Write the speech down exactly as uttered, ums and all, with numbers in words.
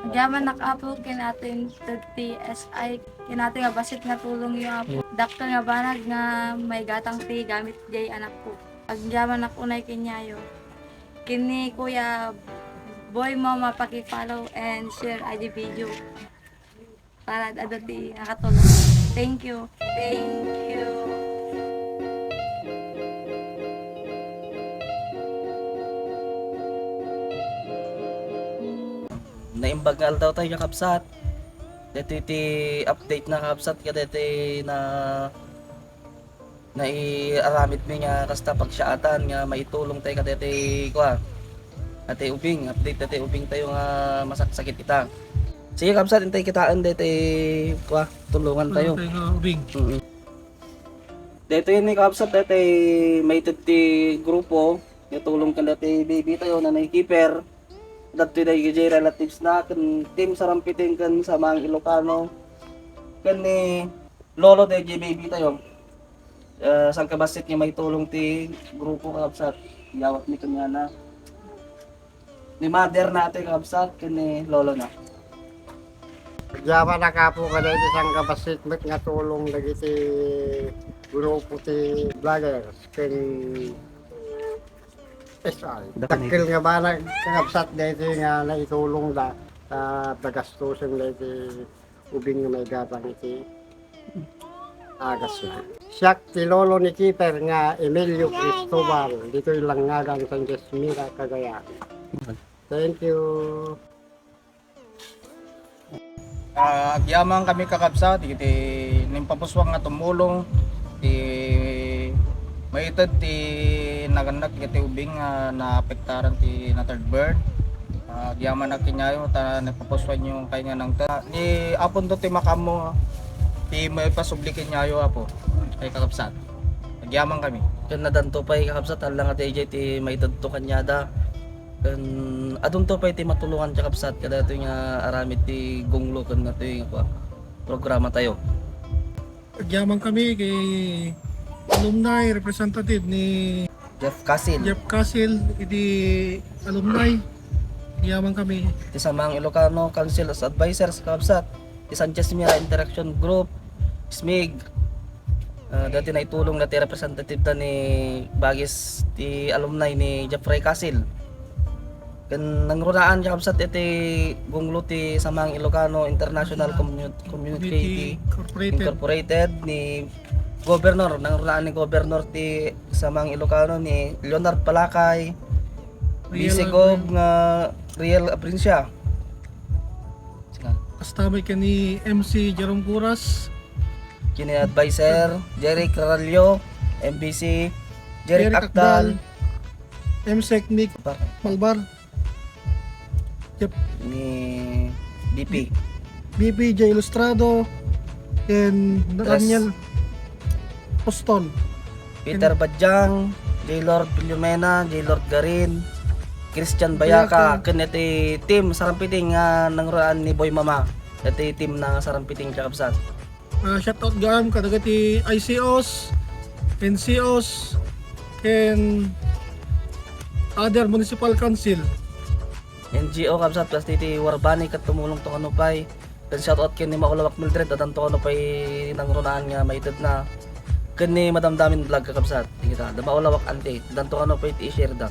Agyamanak, Apo, ken Ato inted ti S I, ken Ato nga bassit nga tulongyo, Apo. Dakkel nga banag nga maigatang ti gamit jay anakko. Agyamanak unay kenyayo. Ken ni Kuya Boy Mama, paki-follow and share a di video para ad-adu ti nakatulong. Thank you. Thank you. Naimbag nga aldaw tayo, kakabsat. Daytoy ti update na, kakabsat, kadaytoy na naiaramidmi nga kasta pagsiaatan nga maitulong tayo kadaytoy, kua, daytoy ubing, update daytoy ubing tayo nga masaksakit ita. Sige, kabsat, intay kitaen daytoy, kua, tulongan tayo. Daytoy nga ubing. Mm-mm. Daytoy ni kabsat, daytoy maited ti grupo, itulong ken daytoy baby tayo, Nanay Keeper. Daytoy daytoy relatives na, ken Team Sarampiting ken Samang Ilocano. Ken ni Lolo daytoy baby tayo. Eh, sangkabassit nga maitulong ti grupo, kakabsat. Yawat ni kanyana. Ni mother na atoy, kakabsat, ken ni lolo na. Agyamanak, Apo, kadaytoy sangkabassit met nga tulong dagiti grupo ti vloggers ken S I. Dakkel nga banag, kakabsat, daytoy nga naitulongda ta pagastusen daytoy ubing nga maigatang iti agasna. Siak ti lolo ni Keeper nga Emilio Cristobal, ditoy Langagan, Sanchez Mira, Cagayan. Thank you. Ah, agyaman kami, kakabsat, iti nimpapuswak nga tumulong, ti maited ti nagannak iti ubing nga naapektaran ti na third burn. Ah, agyamanak kenyayo ta napapuswanyo kay nga nangta. Ni Apo Dios ti makaammo ti maipasubli kenyayo, Apo, kay kakabsat. Agyaman kami. Ken nadanto pay, kakabsat, hala nga dayjay ti maitedto kaniada. Ken adunto pay ti matulongan, kakabsat, kadaytoy nga aramid ti gunglo ken daytoy nga, kua, programa tayo. Agyaman kami kay alumni representative ni Jeff Casil. Jeff Casil, iti alumni. Agyaman kami. Ti Samang Ilocano Council as Advisors, kakabsat. Ti Sanchez Mira Interaction Group, SMIG. Ah, daytoy naitulong daytoy representative ta ni bagis ti alumni ni Jeffrey Casil. Ken nangrunaan, kakabsat, iti gunglo ti Samang Ilocano International Commu-, Community Incorporated. Incorporated ni Governor, nangrunaan ni Governor ti Samang Ilocano ni Leonard Palakay, Real Vice Gov Abrin-, nga Riel Abrincia. Sika. Kasta met ken ni M C Jerome Curas. Ken ni Adviser Jeric Rarallo, M B C Jeric Jeric Akdal, Akdal. M Sec Nick Par- Malbar. Yep. Ni B P. B P J Ilustrado, ken Tres. Daniel Apostol. Peter Ken Badiang, J Lord Villomena, J Lord Garin, Christian Bayaka, Bayaka. Ken iti Team Sarampiting nga nangrunaan ni Boy Mama. Iti team na Sarampiting, kakabsat. Ah, shout out gayam kadagiti I C Os, N C Os, ken other municipal council. N G O, kabsat, basta iti Warbani ket tumulong to kano pay. Ken shout out ken ni Maulawak Mildred, addanto kano pay nangrunaan nga maitedna. Ken ni Madam Damin Vlog, kakabsat. Kita, da Maulawak Ante, addanto kano pay ti i-share da.